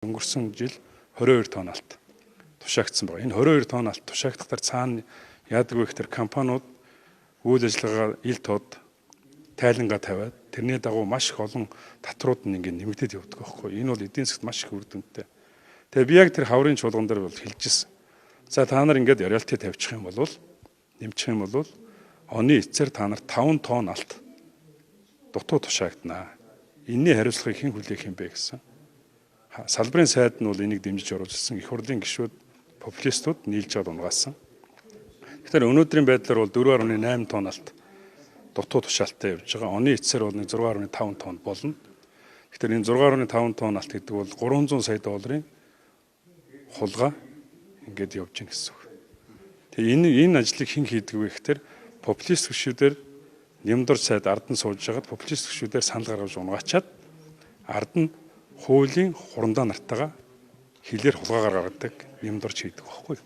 Өнгөрсөн жил 22 тонн алт тушаагдсан байгаа. Энэ 22 тонн алт тушаагдахтаар цаана яадаг вэ гэхээр компаниуд үйл ажиллагаа ил тод тайлангаа тавиад тэрний дагуу маш их олон татрууд нь ингээд нэмэгдээд явдаг байхгүй. Энэ бол эдийн засгт маш их үр дүнтэй. Тэгээ би яг тэр хаврын чуулган дээр бол хэлжсэн. За, та нар ингээд роялти тавьчих юм бол, нэмчих юм бол оны эцсээр та нар 5 тонн алт дутуу тушаагдана. Энийний хариуцлагыг хэн хүлээх юм бэ гэсэн. Салбарын сайд нь бол энийг дэмжиж оруулсан. Их хурлын гишүүд, популистууд нийлж аваад унагаасан. Тэгэхээр өнөөдрийн байдлаар бол 4.8 тонн алт дутуу тушаалтай явж байгаа. Оны эцсээр бол 6.5 тонн болно. Тэгэхээр энэ 6.5 тонн алт гэдэг бол 300 сая долларын хулгай ингээд явж гин гэсэн үг. Тэгээ энэ ажлыг хэн хийдэг вэ гэхээр популист гишүүдээр Нямдвар сайд ард нь сууж байгаад популист гишүүдээр санал гаргаж унагаачаад ард нь хуулийн хурандаа нартайгаа хилээр хулгайгаар гаргадаг, нямдарч хийдэг байхгүй.